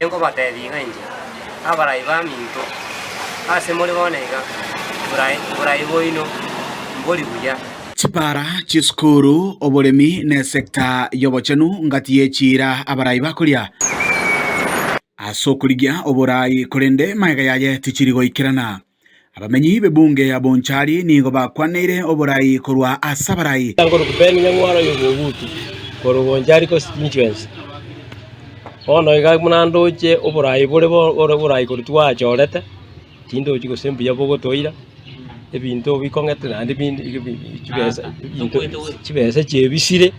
Nkobateebia iga inche, abarai baminto, ase more bono iga, oborai bwaino mbori buya. Chipara, chisukuru, oboremi na esekta y'obochenu ngati ye chiira abarai bakoria ase okorigia oborai korende magega yaye tichiri goikerana. Abamenyi b'ebunge ya Bonchari nigo bakwaneire oborai korwa ase abarai. Nkorokwa Ben Nyang'wara oyo bw'Ogutu korwa Bonchari constituency. Bono iga buna ndoche oborai bore oborai korwa twachorete, tindochi gose mbuya bogotoira, ebinto bikong'ete naende binde chibesa ebinto chibesa chiebisire,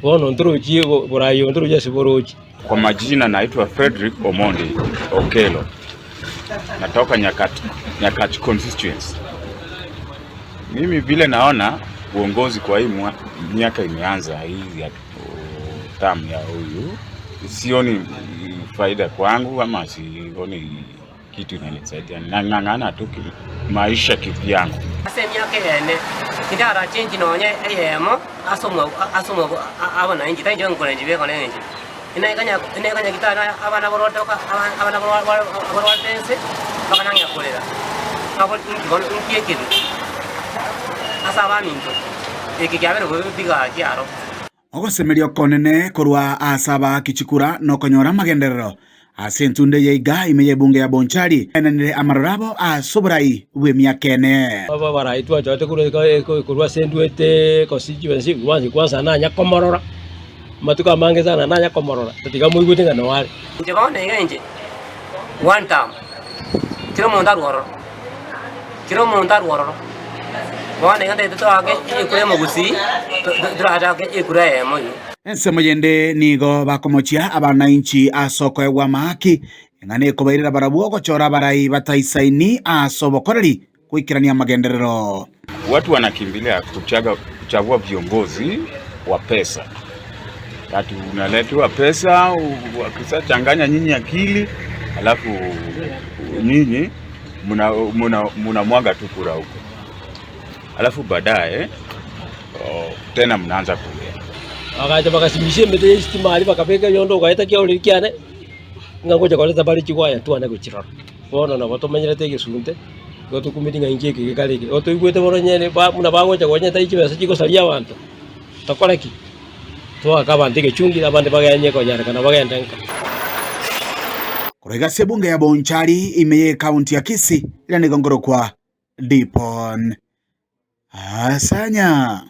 bono ntorochi oborai obo ntorochi ase borochi. Kwa majina naitwa Fredrick Omondi Okello, natoka Nyakach, Nyakach constituency. Mimi vile naona uongozi kwa hii miaka imeanza hii ya term ya huyu, sioni faida kwangu ama sioni kitu inanisaidia, nang'ang'ana tu maisha kivyangu. Ase emiaka ene tindarache inche nonya eyemo ase ase abananchi, tainche nkorenchi bekona engencho eye. Inekanya abana barwate abana barwate ense bakanang'ea korera, inki bono inki ekebe ase abaminto? Eke kiabeire bobe pi gaki aro. Ogosemeria okonene korwa ase abaaki chikura nokonyora amagenderero ase entunda eye iga ime y'ebunge ya Bonchari enenire amaroro abo ase oborai bw'emiaka ene. Abarai twachorete korwa ase endwete constituency kwanza nanya komorora amatuko amange sana nanya komorora tatiga moigwete ng'a noo are. Inche bono iga inche one term, kera omonto arwe ororo, kera omonto arwe ororo, bono iga ntagete toake ekura y'omogusii, torachake ekura eyemo iga. Ensemo yende nigo bakomochia abanainchi ase okoegwa amahaki, eng'ana ekobairera barabwo ogochora abarai bataisaini ase obokoreri goikerania amagenderero. Watu wanakimbilia kuchaga, kuchagua viongozi wa pesa. Ati unaletewa pesa, wakishachanganya nyinyi akili, alafu nyinyi mnamwaga tu kura huko, alafu baadaye oh, tena mnaanza kulia. Bagacha bagasimisia emete y'esitima aria bakabeka eyonde ogaeta kiaoreri kiane, ng'a ngocha koreta bare chigwaya twane gochirora. Bono nabo tomenyerete egesunte, igo tokumeti ng'a inki eke gekare eke. Igo toigwete bono nyene ba buna bagocha konyeta chibesa chigosaria abanto, tokore ki? Toake abanto egechungi na abande bagenye konyarekana bagende nka. Korwa iga ase ebunge ya Bonchari ime ye ekaunti ya Kisii, ere nigo nkorokwa Dipon Asanya.